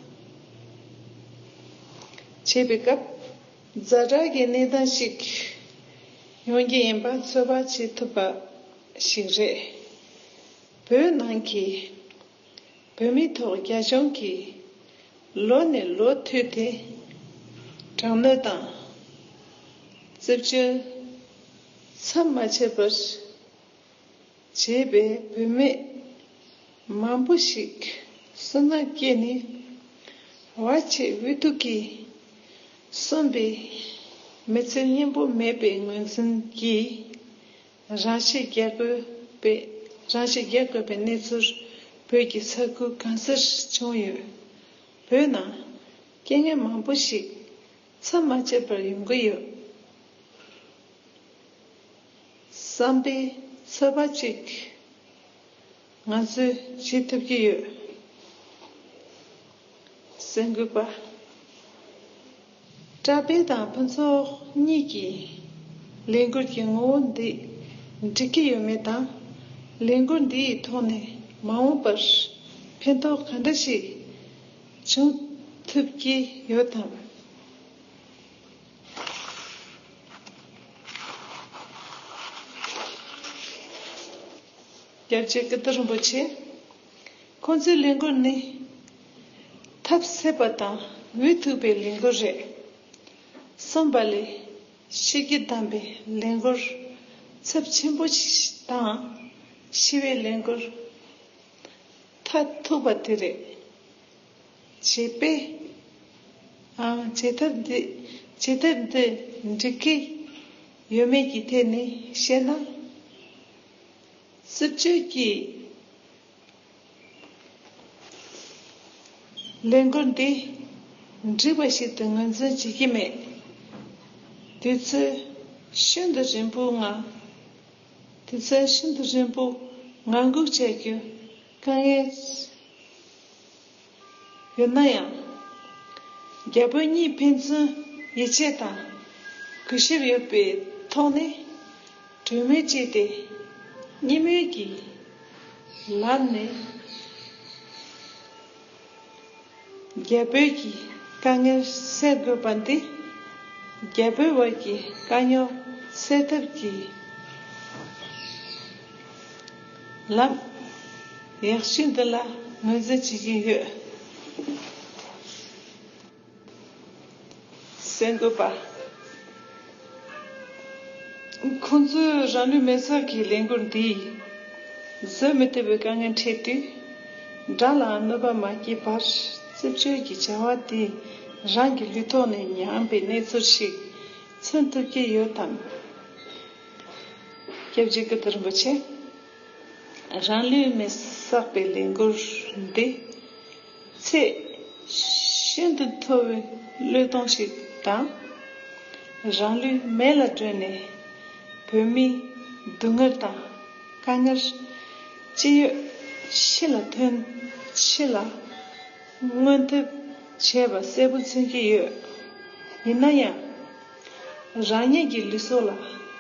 བྱེད་པའི་སྐབས། ཛ་དྲག་གི་གནས་སྟངས་ཤིག་ཡོང་རྒྱུ་ཡིན་པ་ཚོད་དཔག་བྱེད་ཐུབ་པ་ཞིག་རེད། བོད་ནང་གི་བོད་མིའི་ཐོག་རྒྱ་གཞུང་གིས་ལོ་ནས་ལོ་མཐུད་དེ་དྲག་གནོན་དང་རྩུབ་སྤྱོད་མཚམས་མ་ཆད་པར་བྱས་པས། བུད་མེད་མང་པོ་ཞིག་སུན་སྣང་སྐྱེས་ནས་བར་ཆད་འོས་ཐུག་གིས་གསུངས་པའི་མི་ཚེ་སྙིང་པོ་མེད་པའི་ངོས་འཛིན་གྱིས། རང་ཤི་རྒྱག་དགོས་པའི། རང་ཤི་རྒྱག་དགོས་པའི་གནས་ཚུལ་བོད་ཀྱི་ས་ཁུལ་གང་སར་བྱུང་ཡོད། བོད་ནང་རྐྱེན་ངན་མང་པོ་ཞིག་མཚམས་མ་ཆད་པར་ཡོང་གི་ཡོད། བསམ་པའི་ཚོད་དཔག་ཅིག་ང་ཚོས་བྱེད་ཐུབ་ཀྱི་ཡོད། གསན་དགོས་པ། བཀྲ་བྷེ་དང་ཕུན་ཚོགས་གཉིས་ཀྱིས་ལས་འགུལ་གྱི་ངོ་བོ་འདི་འགྲིག་གི་ཡོད་མེད་དང་། ལས་འགུལ་འདིའི་ཐོག་ནས་མ་འོངས་པར་ཕན་ཐོགས་ག་འདྲ་ཞིག་བྱུང་ཐུབ་ཀྱི་ཡོད་དམ། སྐྱབས་རྗེ་ཀིརྟི་རིན་པོ་ཆེ། ཁོང་ཚོའི་ལས་འགུལ་ནི་ཐབས་ཟད་པ་དང་འོས་ཐུག་པའི་ལས་འགུལ་རེད། གསུངས་པ་ལས་ཤི་རྒྱུ་བདམས་པའི་ལས་འགུལ་ཚབས་ཆེན་པོ་ཞིག་དང་ཞི་བའི་ལས་འགུལ་མཐར་ཐུག་པ་དེ་རེད། བྱས་པས། ཨང་། བྱེད་ཐབས་འདི། བྱེད་ཐབས་འདི་འགྲིག་གི་ཡོད་མེད་ཀྱི་ཐད་ནས་བཤད་ན། རྩུབ་སྤྱོད་ཀྱི་ལས་འགུལ་འདི་འགྲིག་པ་ཞིག་ཏུ་ངོས་འཛིན་བྱེད་ཀྱི་མེད། དུས་ཚོད་ཤིན་ཏུ་རིང་པོའི་ངང་། དུས་ཚོད་ཤིན་ཏུ་རིང་པོ་ངང་སྒུག་བྱ་རྒྱུ་དཀའ་ངལ་ཡོད་ན་ཡང་། རྒྱ་བོད་གཉིས་ཕན་ཚུན་ཡིད་ཆེས་དང་གུས་ཞབས་ཡོད་པའི་ཐོག་ནས་གྲོས་མོལ་བྱས་ཏེ། གཉིས་མོས་ཀྱི་ལམ་ནས། རྒྱ་བོད་ཀྱི་དཀའ་ངལ་སེལ་དགོས་པ་འདི། རྒྱ་བོད་བར་གྱི་དཀའ་རྙོག་སེལ་ཐབས་ཀྱི་ལམ་ཡག་ཤོས་འདི་ལ་ངོས་འཛིན་བྱེད་ཀྱི་ཡོད། གསན་དགོས་པ། ཁོང་ཚོས་རང་ལུས་མེར་སྲེག་གི་ལས་འགུལ་འདིས་བཟོད་མི་ཐུབ་པའི་དཀའ་ངལ་འཕྲད་དུས། དགྲ་ལའང་གནོད་པ་མ་བསྐྱལ་བར། རྩིབ་སྤྱོད་ཀྱི་བྱ་བ་དེ་རང་གི་ལུས་ཐོག་ནས་ཉམས་པའི་གནས་ཚུལ་ཞིག་མཚོན་ཐུབ་ཀྱི་ཡོད་དམ། སྐྱབས་རྗེ་ཀིརྟི་རིན་པོ་ཆེ། རང་ལུས་མེར་བསྲེགས་པའི་ལས་འགུལ་འདི། ཚད་ཤིན་ཏུ་མཐོ་བའི་བློས་གཏོང་ཞིག་དང་། རང་ལུས་མེ་ལ་སྒྲོན་ནས་བོད་མིའི་སྡུག་བསྔལ་དང་དཀའ་ངལ་ཅི་ཡོད་ཕྱི་ལ་ཐོན། ཕྱི་ལ་མངོན་ཐབས་བྱས་པ་གསལ་པོ་མཚོན་གྱི་ཡོད། ཡིན་ན་ཡང་། རང་ཉིད་ཀྱི་ལུས་སྲོག་ལ་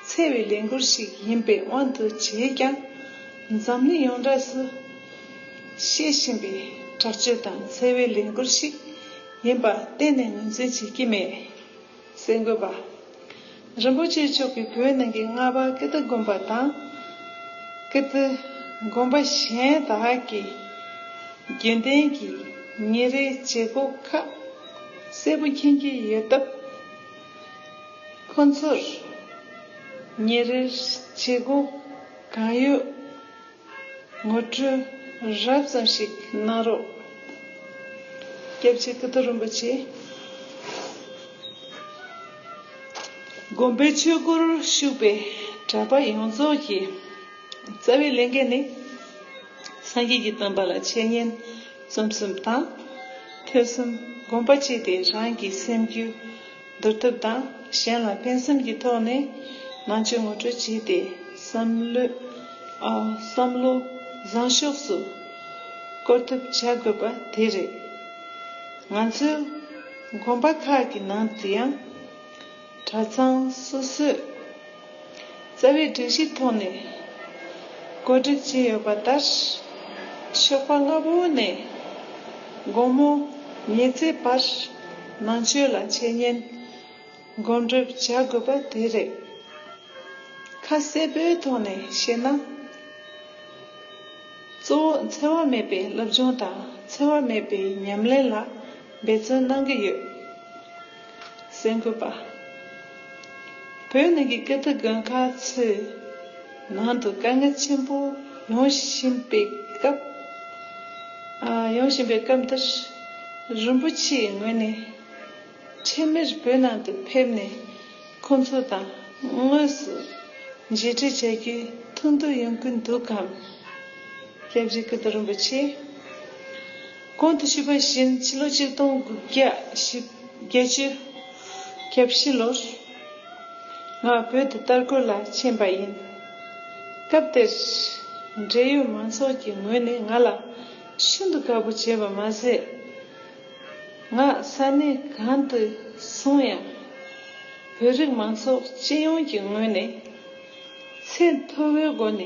འཚེ་བའི་ལས་འགུལ་ཞིག་ཡིན་པའི་དབང་དུ་བྱས་ཀྱང་། འཛམ་གླིང་ཡོངས་གྲགས་སུ་བཤད་བཞིན་པའི་དྲག་སྤྱོད་དང་འཚེ་བའི་ལས་འགུལ་ཞིག་ཡིན་པ་གཏན་ནས་ངོས་འཛིན་བྱེད་ཀྱི་མེད། གསལ་འགོད་པ། རིན་པོ་ཆེ་མཆོག་གིས་བོད་ནང་གི་རྔ་བ་ཀིརྟི་དགོན་པ་དང་། ཀིརྟི་དགོན་པ་གཞན་དག་གི་དགེ་འདུན་གྱི་ཉིན་རེའི་བྱེད་སྒོ་ཁག་གསལ་པོ་མཁྱེན་གྱི་ཡོད་སྟབས། ཁོང་ཚོར་ཉིན་རེའི་བྱེད་སྒོ་གང་ཡོད། ངོ་སྤྲོད་རགས་ཙམ་ཞིག་གནང་རོགས། སྐྱབས་རྗེ་ཀིརྟི་རིན་པོ་ཆེ། དགོན་པའི་ཆོས་སྒོར་ཞུགས་པའི་གྲྭ་པ་ཡོངས་རྫོགས་ཀྱི་རྩ་བའི་ལས་འགན་ནི། སངས་རྒྱས་ཀྱི་བསྟན་པ་ལ་འཆད་ཉན་རྩོམ་གསུམ་དང་། ཐོས་བསམ་སྒོམ་པ་བཅས་ཏེ་རང་གི་སེམས་རྒྱུད། བསྡུར་ཐབས་དང་གཞན་ལ་ཕན་སེམས་ཀྱི་ཐོག་ནས་ནང་ཆོས་ངོ་སྤྲོད་བྱས་ཏེ། བསམ་བློ་ཨ་བསམ་བློ་བཟང་ཕྱོགས་སུ་བསྐོར་ཐབས་བྱ་དགོས་པ་དེ་རེད། ང་ཚོའི་དགོན་པ་ཁག་གི་ནང་དུ་ཡང་གྲྭ་ཚང་སོ་སོས་རྩ་བའི་སྒྲིག་གཞིའི་ཐོག་ནས་གོ་སྒྲིག་བྱས་ཡོད་པ་ལྟར། ཞོགས་པ་སྔ་པོ་ནས་དགོང་མོ་ཉལ་ཚེ་བར་ནང་ཆོས་ལ་འཆད་ཉན་སྒོམ་སྒྲུབ་བྱ་དགོས་པ་དེ་རེད། ཁ་གསལ་པོའི་ཐོག་ནས་བཤད་ན། གཙོ་བོ་འཚེ་བ་མེད་པའི་སློབ་སྦྱོང་དང་འཚེ་བ་མེད་པའི་ཉམས་ལེན་ལ་འབད་བརྩོན་གནང་གི་ཡོད། གསན་དགོས་པ། བོད་ནང་གི་ཀིརྟི་དགོན་ཁག་ཚོའི་ནང་དུ་དཀའ་ངལ་ཆེན་པོ་ཡོང་བཞིན་པའི་སྐབས། ཨ་ཡོང་བཞིན་པའི་སྐབས་འདིར། རིན་པོ་ཆེའི་ངོས་ནས་འཕྲལ་མར་བོད་ནང་དུ་ཕེབས་ནས་ཁོང་ཚོ་དང་དངོས་སུ་མཇལ་འཕྲད་བྱ་རྒྱུའི་ཐུགས་འདུན་ཡོང་གི་འདུག་གམ། སྐྱབས་རྗེ་ཀིརྟི་རིན་པོ་ཆེ། གོང་དུ་ཞུས་པ་བཞིན་ཕྱི་ལོ་ཆིག་སྟོང་དགུ་བརྒྱ་བཞི་བརྒྱད་ཅུ་གྱ་བཞི་ལོར་ང་བོད་དུ་ལྟ་སྐོར་ལ་ཕྱིན་པ་ཡིན། སྐབས་དེར་འབྲེལ་ཡོད་མང་ཚོགས་ཀྱི་ངོས་ནས་ང་ལ་ཤིན་ཏུ་དགའ་པོ་བྱས་པ་མ་ཟད། ང་ས་གནས་གང་དུ་སོང་ཡང་། བོད་རིགས་མང་ཚོགས་སྤྱི་ཡོངས་ཀྱི་ངོས་ནས་ཚད་མཐོ་བོའི་སྒོ་ནས་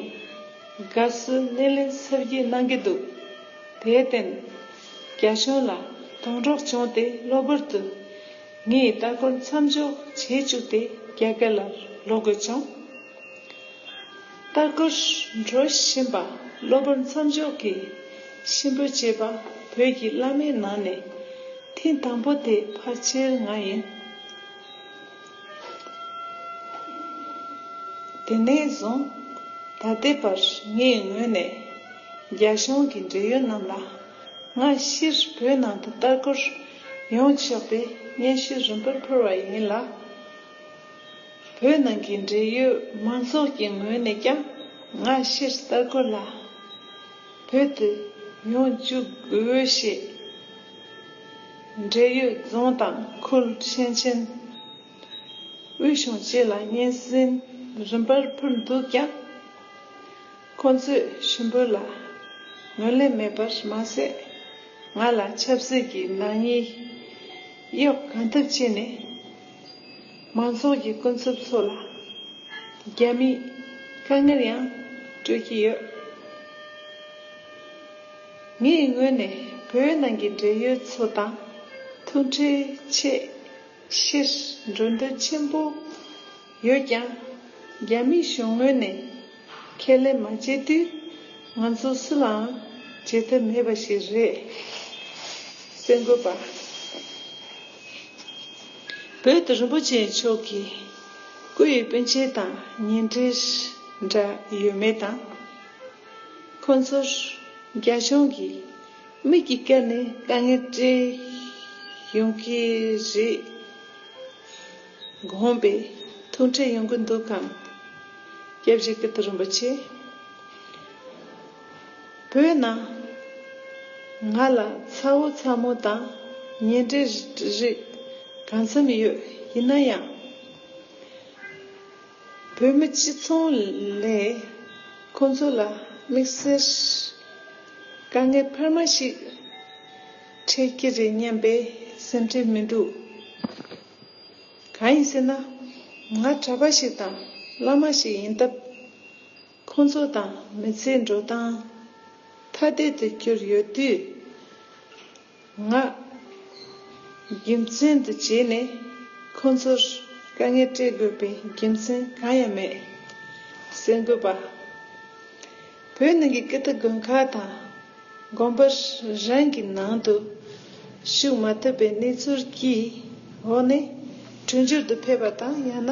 དགའ་བསུ་སྣེ་ལེན་ཟབ་རྒྱས་གནང་གི་འདུག་དེར་བརྟེན། རྒྱ་གཞུང་ལ་དོན་གྲོགས་བྱུང་སྟེ། གློ་བུར་དུ་ངས་ལྟ་སྐོར་མཚམས་འཇོག་བྱེད་བཅུག་སྟེ་རྒྱ་གར་ལ་ལོག་དགོས་བྱུང་། ལྟ་སྐོར་འགྲོ་བཞིན་པ་གློ་བུར་མཚམས་འཇོག་གིས་གཤིན་པོ་བྱེད་པ་བོད་ཀྱི་བླ་མའི་ནང་ནས་ཐེངས་དང་པོ་དེ་ཕལ་ཆེར་ང་ཡིན། དེ་ནས་བཟུང་ད་ལྟའི་བར་ངའི་ངོས་ནས་རྒྱ་གཞུང་གི་འབྲེལ་ཡོད་རྣམས་ལ་ང་ཕྱིར་བོད་ནང་དུ་ལྟ་སྐོར་ཡོང་ཆོག་པའི་སྙན་ཞུ་རིམ་པར་ཕུལ་བ་ཡིན་ལ། བོད་ནང་གི་འབྲེལ་ཡོད་མང་ཚོགས་ཀྱི་ངོས་ནས་ཀྱང་ང་ཕྱིར་ལྟ་སྐོར་ལ་བོད་དུ་ཡོང་བཅུག་དགོས་ཞེས་འབྲེལ་ཡོད་རྫོང་དང་ཁུལ། ཞིང་ཆེན། དབུས་གཞུང་བཅས་ལ་སྙན་སེང་རིམ་པར་ཕུལ་འདུག་ཀྱང་། ཁོང་ཚོས་ཞུ་འབོད་ལ་ངོས་ལེན་མེད་པར་མ་ཟད། ང་ལ་ཆབ་སྲིད་ཀྱི་ནག་ཉེས་གཡོག་གང་ཐུབ་བྱས་ནས། མང་ཚོགས་ཀྱི་སྐུ་ཚབ་ཚོ་ལ་རྒྱ་མིས་དཀའ་ངལ་ཡང་སྤྲོད་ཀྱི་ཡོད། ངའི་ངོས་ནས་བོད་ནང་གི་འབྲེལ་ཡོད་ཚོ་དང་ཐུག་འཕྲད་ཆེད་ཕྱིར་འགྲོ་འདོད་ཆེན་པོ་ཡོད་ཀྱང་། རྒྱ་མིའི་གཞུང་ངོས་ནས་ཁས་ལེན་མ་བྱས་དུས། ང་ཚོ་སུ་ལའང་བྱེད་ཐབས་མེད་པ་ཞིག་རེད། གསན་དགོས་པ། བོད་དུ་རིན་པོ་ཆེ་མཆོག་གི་སྐུ་ཡི་སྤུན་མཆེད་དང་ཉེ་འབྲེལ་འདྲ་ཡོད་མེད་དང་། ཁོང་ཚོར་རྒྱ་གཞུང་གིས་ མིག་གིས་བལྟས་ནས་དཀའ་ངལ་འཕྲད་ཡོང་གི་རེད་དགོངས་པའི་ཐུགས་ཁྲལ་ཡོང་གི་འདུག་གམ། སྐྱབས་རྗེ་ཀིརྟི་རིན་པོ་ཆེ། བོད་ནང་ང་ལ་ཚ་བོ་ཚ་མོ་དང་ཉེ་འབྲེལ་རིགས་གང་འཚམ་ཡོད། ཡིན་ན་ཡང་། བོད་མི་སྤྱི་ཚོགས་ལས་ཁོང་ཚོ་ལ་དམིགས་བསལ་དཀའ་ངལ་འཕར་མ་ཞིག་འཕྲད་ཀྱི་རེད་སྙམ་པའི་སེམས་ཁྲལ་མི་འདུག་གང་ཡིན་ཟེར་ན། ང་གྲྭ་པ་ཞིག་དང་བླ་མ་ཞིག་ཡིན་སྟབས། ཁོང་ཚོ་དང་མི་ཚེའི་འགྲོ་སྟངས་ཐ་དད་དུ་གྱུར་ཡོད་དུས། ང་རྒྱུ་མཚན་དུ་བྱས་ནས་ཁོང་ཚོར་དཀའ་ངལ་སྤྲད་དགོས་པའི་རྒྱུ་མཚན་གང་ཡང་མེད། གསན་དགོས་པ། བོད་ནང་གི་ཀིརྟི་དགོན་ཁག་དང་དགོན་པ་རང་གི་ནང་དུ་ཞུགས་མ་ཐུབ་པའི་གནས་ཚུལ་གྱི་འོག་ནས་གྲོས་འབྱོར་དུ་ཕེབས་པ་དང་། ཡང་ན་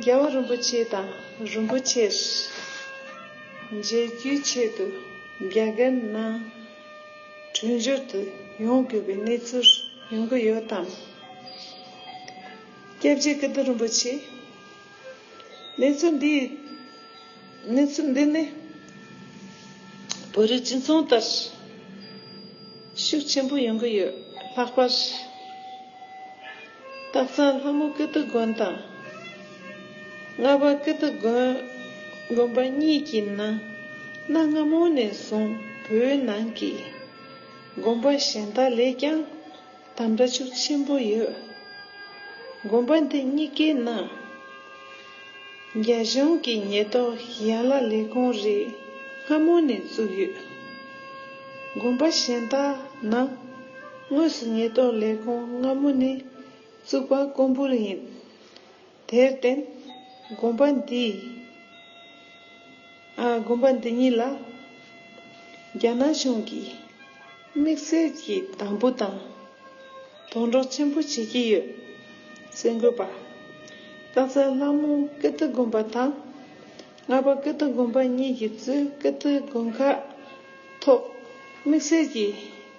རྒྱལ་བ་རིན་པོ་ཆེ་དང་རིན་པོ་ཆེར་མཇལ་རྒྱུའི་ཆེད་དུ་རྒྱ་གར་ནང་གྲོས་འབྱོར་དུ་ཡོང་དགོས་པའི་གནས་ཚུལ་ཡོང་གི་ཡོད་དམ། སྐྱབས་རྗེ་ཀིརྟི་རིན་པོ་ཆེ། གནས་ཚུལ་འདི། གནས་ཚུལ་འདི་ནི་བོད་རིགས་སྤྱི་མཚུངས་ལྟར་ཤུགས་ཆེན་པོ་ཡོང་གི་ཡོད། ལྷག་པར་སྟག་ཚང་ལྷ་མོ་ཀིརྟི་དགོན་དང་རྔ་པ་ཀིརྟི་དགོན། དགོན་པ་གཉིས་ཀྱི་ནང་གནའ་སྔ་མོ་ནས་བཟུང་བོད་ནང་གི་དགོན་པ་གཞན་དག་ལས་ཀྱང་དམ་དྲག་ཤུགས་ཆེན་པོ་ཡོད། དགོན་པ་འདི་གཉིས་ཀའི་ནང་རྒྱ་གཞུང་གི་ཉེན་རྟོག་ཡན་ལག་ལས་ཁུངས་རིགས་སྔ་མོ་ནས་བཙུགས་ཡོད། དགོན་པ་གཞན་དག་ནང་དངོས་སུ་ཉེན་རྟོག་ལས་ཁུངས་སྔ་མོ་ནས་བཙུགས་པ་དཀོན་པོ་ཡིན། དེར་བརྟེན་དགོན་པ་འདིས། ཨ། དགོན་པ་འདི་གཉིས་ལ་རྒྱ་ནག་གཞུང་གིས་དམིགས་བསལ་གྱི་དམ་འབུལ་དང་དོན་གྲོགས་ཆེན་པོ་བྱེད་ཀྱི་ཡོད། གསན་དགོས་པ། སྟག་ཚང་ལྷ་མོ་ཀིརྟི་དགོན་པ་དང་རྔ་པ་ཀིརྟི་དགོན་པ་གཉིས་ཀྱིས་གཙོས་ཀིརྟི་དགོན་ཁག་ཐོག་དམིགས་བསལ་གྱི་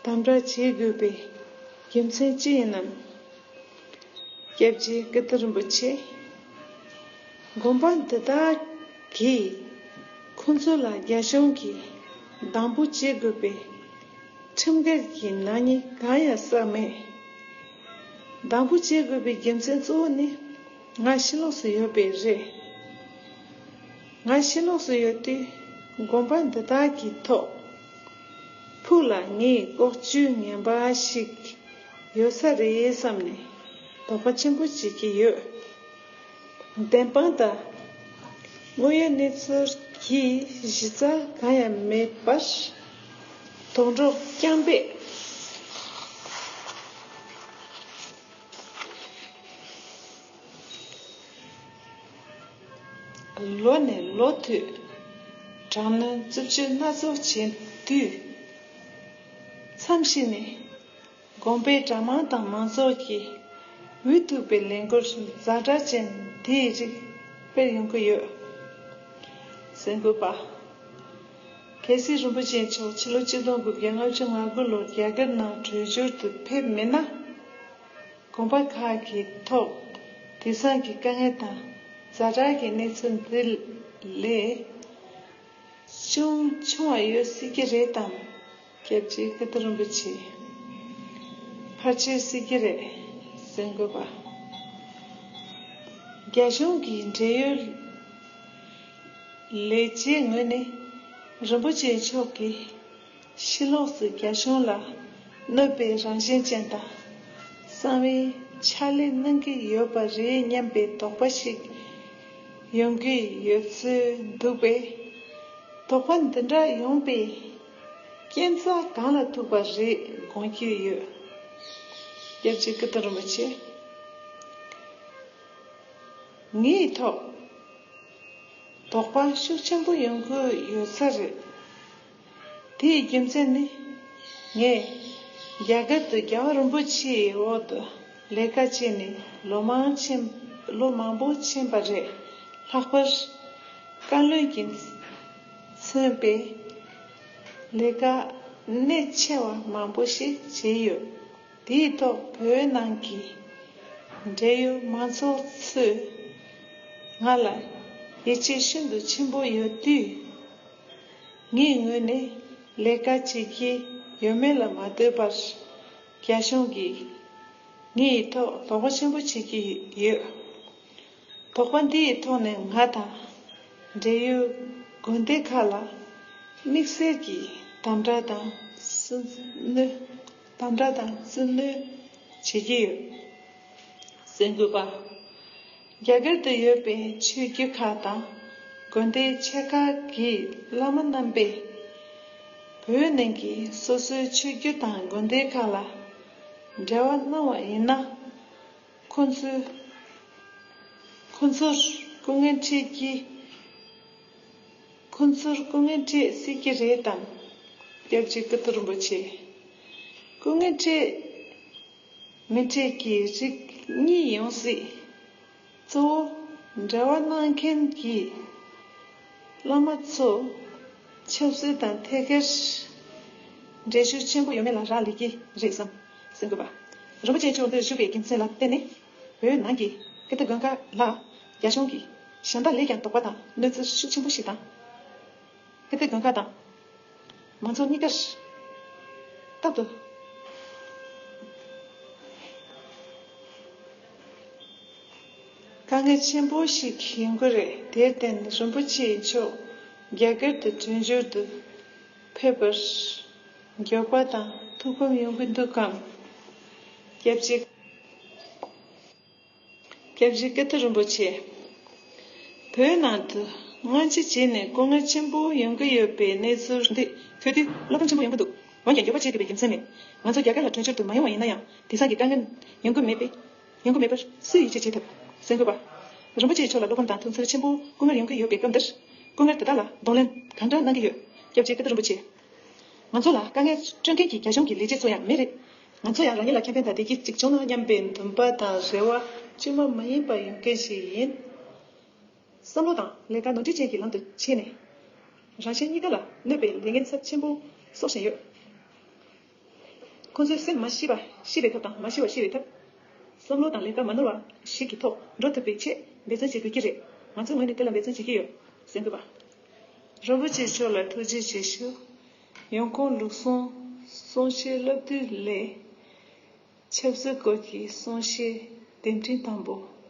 དམ་དྲག་བྱེད་དགོས་པའི་རྒྱུ་མཚན་ཅི་ཡིན་ནམ། སྐྱབས་རྗེ་ཀིརྟི་རིན་པོ་ཆེ། དགོན་པ་འདི་དག་གིས་ཁོང་ཚོ་ལ་རྒྱ་གཞུང་གིས་སྡང་པོ་བྱེད་དགོས་པའི་ཁྲིམས་འགལ་གྱི་ནག་ཉེས་གང་ཡང་བསགས་མེད། སྡང་པོ་བྱེད་དགོས་པའི་རྒྱུ་མཚན་གཙོ་བོ་ནི་ང་ཕྱི་ལོགས་སུ་ཡོད་པས་རེད། ང་ཕྱི་ལོགས་སུ་ཡོད་དུས་དགོན་པ་འདི་དག་གི་ཐོག་ཕུགས་ལ་ངས་ལྐོག་ཇུས་ངན་པ་ཞིག་ཡོད་ས་རེད་བསམ་ནས་དོགས་པ་ཆེན་པོ་བྱེད་ཀྱི་ཡོད། བདེན་དཔང་དང་དངོས་ཡོད་གནས་ཚུལ་གྱི་གཞི་རྩ་གང་ཡང་མེད་པར་དོན་གྲུབ་རྐྱང་པས། ལོ་ནས་ལོ་མཐུད་དྲག་གནོན་རྩུབ་སྤྱོད་སྣ་ཚོགས་བྱེད་དུས། མཚམས་ཤིག་ནས་དགོན་པའི་གྲྭ་མང་དང་མང་ཚོགས་ཀྱིས་འུ་ཐུག་པའི་ལས་འགུལ་ཛ་དྲག་ཅན་དེའི་རིགས་སྤེལ་ཡོང་གི་ཡོད། གསན་དགོས་པ། གལ་སྲིད་རིན་པོ་ཆེ་མཆོག་ཕྱི་ལོ་ཆིག་སྟོང་དགུ་བརྒྱ་ལྔ་བཅུ་ང་དགུ་ལོར་རྒྱ་གར་ནང་བྲོས་བྱོལ་དུ་ཕེབས་མེད་ན། དགོན་པ་ཁག་གི་ཐོག་དེང་སང་གི་དཀའ་ངལ་དང་ཛ་དྲག་གི་གནས་ཚུལ་འདི་ལས་ཅུང་ཆུང་བ་ཡོད་སྲིད་ཀྱི་རེད་དམ། སྐྱབས་རྗེ་ཀིརྟི་རིན་པོ་ཆེ། ཕལ་ཆེར་སྲིད་ཀྱི་རེད། གསན་དགོས་པ། རྒྱ་གཞུང་གི་འབྲེལ་ཡོད་ལས་བྱེད་ངོས་ནས་རིན་པོ་ཆེ་མཆོག་གིས་ཕྱི་ལོགས་སུ་རྒྱ་གཞུང་ལ་གནོད་པའི་རང་བཞིན་ཅན་དང་གསང་བའི་ཕྱག་ལས་གནང་གི་ཡོད་པ་རེད་སྙམ་པའི་དོགས་པ་ཞིག་ཡོང་གི་ཡོད་ཚོད་འདུག་པས། དོགས་པ་འདི་འདྲ་ཡོང་པའི་རྐྱེན་རྩ་གང་ལ་ཐུག་པ་རེད་དགོངས་ཀྱི་ཡོད། སྐྱབས་རྗེ་ཀིརྟི་རིན་པོ་ཆེ། ངའི་ཐོག་དོགས་པ་ཤུགས་ཆེན་པོ་ཡོང་གི་ཡོད་ས་རེད། དེའི་རྒྱུ་མཚན་ནི། ངས་རྒྱ་གར་དུ་རྒྱལ་བ་རིན་པོ་ཆེའི་འོག་ཏུ་ལས་ཀ་བྱས་ནས་ལོ་མང་ཕྱིན། ལོ་མང་པོ་ཕྱིན་པ་རེད། ལྷག་པར་བཀའ་བློན་གྱིས་མཚོན་པའི་ལས་ཀ་ གནད་ཆེ་བ་མང་པོ་ཞིག་བྱས་ཡོད། དེའི་ཐོག་བོད་ནང་གི་འབྲེལ་ཡོད་མང་ཚོགས་ཚོས་ང་ལ་ཡིད་ཆེས་ཤིན་ཏུ་ཆེན་པོ་ཡོད་དུས། ངའི་ངོས་ནས་ལས་ཀ་བྱེད་ཀྱི་ཡོད་མེད་ལ་མ་ལྟོས་པར། རྒྱ་གཞུང་གིས་ངའི་ཐོག་དོགས་པ་ཆེན་པོ་བྱེད་ཀྱི་ཡོད། དོགས་པ་འདིའི་ཐོག་ནས་ང་དང་འབྲེལ་ཡོད་དགོན་སྡེ་ཁག་ལ་དམིགས་བསལ་གྱི་དམ་དྲག་དང་བཙུན་གནོན། དམ་དྲག་དང་བཙུན་གནོན་བྱེད་ཀྱི་ཡོད། གསན་དགོས་པ། རྒྱ་གར་དུ་ཡོད་པའི་ཆོས་བརྒྱུད་ཁག་དང་དགོན་སྡེ་ཆེ་ཁག་གི་བླ་མ་རྣམ་པས། བོད་ནང་གི་སོ་སོའི་ཆོས་བརྒྱུད་དང་དགོན་སྡེ་ཁག་ལ་འབྲེལ་བ་གནང་བ་ཡིན་ན། ཁོ་ཚོས། ཁོ་ཚོར་སྐུ་ངལ་འཕྲད་ཀྱི། ཁོ་ཚོར་སྐུ་ངལ་འཕྲད་སྲིད་ཀྱི་རེད་དམ། སྐྱབས་རྗེ་ཀིརྟི་རིན་པོ་ཆེ། སྐུ་ངལ་འཕྲད་མི་འཕྲད་ཀྱི་རིགས་གཉིས་ཡོང་སྲིད། གཙོ་བོ་འབྲེལ་བ་གནང་མཁན་གྱི་བླ་མ་ཚོ་ཆབ་སྲིད་དང་ཐད་ཀར་འབྲེལ་ཤུགས་ཆེན་པོ་ཡོད་མེད་ལ་རག་ལས་ཀྱི་རེད་བསམ། གསན་དགོས་པ། རིན་པོ་ཆེ་མཆོག་འདིར་བཞུགས་པའི་རྒྱུ་མཚན་ལ་བརྟེན་ནས། བོད་ནང་གི་ཀིརྟི་དགོན་ཁག་ལ་རྒྱ་གཞུང་གིས་གཞན་དག་ལས་ཀྱང་དོགས་པ་དང་གནོད་འཚེ་ཤུགས་ཆེན་པོ་ཞིག་དང་། ཀིརྟི་དགོན་ཁག་དང་མང་ཚོགས་གཉིས་ཀར་སྟབས་བདེ། དཀའ་ངལ་ཆེན་པོ་ཞིག་ཡོང་གི་རེད། དེར་བརྟེན་རིན་པོ་ཆེ་མཆོག་རྒྱ་གར་དུ་དོན་གཅོད་དུ་ཕེབས་པར་མགྱོགས་པ་དང་ཐུགས་ཕམ་ཡོང་གི་འདུག་གམ། སྐྱབས་རྗེ། སྐྱབས་རྗེ་ཀིརྟི་རིན་པོ་ཆེ། བོད་ནང་དུ་སྔ་ཕྱི་བྱས་ནས་སྐུ་ངལ་ཆེན་པོ་ཡོང་གི་ཡོད་པའི་གནས་ཚུལ་འདི་ཐོས་དུས་བློ་ཕམ་ཆེན་པོ་ཡོང་གི་འདུག་འོན་ཀྱང་འགྱོད་པ་བྱེད་དགོས་པའི་རྒྱུ་མཚན་མེད། ང་ཚོ་རྒྱ་གར་ལ་དོན་གཅོད་དུ་མ་ཡོང་བ་ཡིན་ན་ཡང་དེང་སང་གི་དཀའ་ངལ་ཡོང་གི་མེད་པས། ཡོང་གི་མེད་པར་སུས་ཡིད་ཆེས་བྱེད་ཐུབ། གསན་དགོས་པ། རིན་པོ་ཆེ་མཆོག་ལ་བློ་ཕམ་དང་ཐུགས་འཚེར་ཆེན་པོ་སྐུ་ངལ་ཡོང་གི་ཡོད་པའི་སྐབས་འདིར། སྐུ་ངལ་དེ་དག་ལ་གདོང་ལེན་གང་འདྲ་གནང་གི་ཡོད། སྐྱབས་རྗེ་ཀིརྟི་རིན་པོ་ཆེ། ང་ཚོ་ལ་དཀའ་ངལ་སྤྲོད་མཁན་གྱི་རྒྱ་གཞུང་གི་ལས་བྱེད་ཚོ་ཡང་མེད་རེད། ང་ཚོ་ཡང་རང་ཉིད་ལ་ཁེ་ཕན་དང་བདེ་སྐྱིད་ཅིག་བྱུང་ན་སྙམ་པའི་འདུན་པ་དང་རེ་བ་དཀྱུས་མ་མ་ཡིན་པ་ཡོད་མཁན་ཞིག་ཡིན། བསམ་བློ་དང་ལས་ཀ་ནོར་འཁྲུལ་ཅན་གྱི་ལམ་དུ་ཕྱིན་ནས། རང་གཞན་གཉིས་ཀ་ལ་གནོད་པའི་ལས་ངན་ཚབས་ཆེན་པོ་གསོག་བཞིན་ཡོད། ཁོ་ཚོའི་སེམས་མ་ཤི་བ་ཤི་བའི་ཐབས་དང་མ་ཤི་བ་ཤི་བའི་ཐབས། བསམ་བློ་དང་ལས་ཀ་མ་ནོར་བ་ཞིག་གི་ཐོག་འགྲོ་ཐུབ་པའི་ཆེད་འབད་བརྩོན་བྱེད་དགོས་ཀྱི་རེད། ང་ཚོའི་ངོས་ནས་དེ་ལ་འབད་བརྩོན་བྱེད་ཀྱི་ཡོད། གསན་དགོས་པ། རིན་པོ་ཆེ་མཆོག་ལ་ཐུགས་རྗེ་ཆེ་ཞུ། ཡོང་ཁུངས་ལུགས་སྲོལ་གསུང་བཤད་བསླབ་དུས་ལས། ཆབ་སྲིད་སྐོར་གྱི་གསུང་བཤད་དེབ་ཕྲེང་དང་པོ།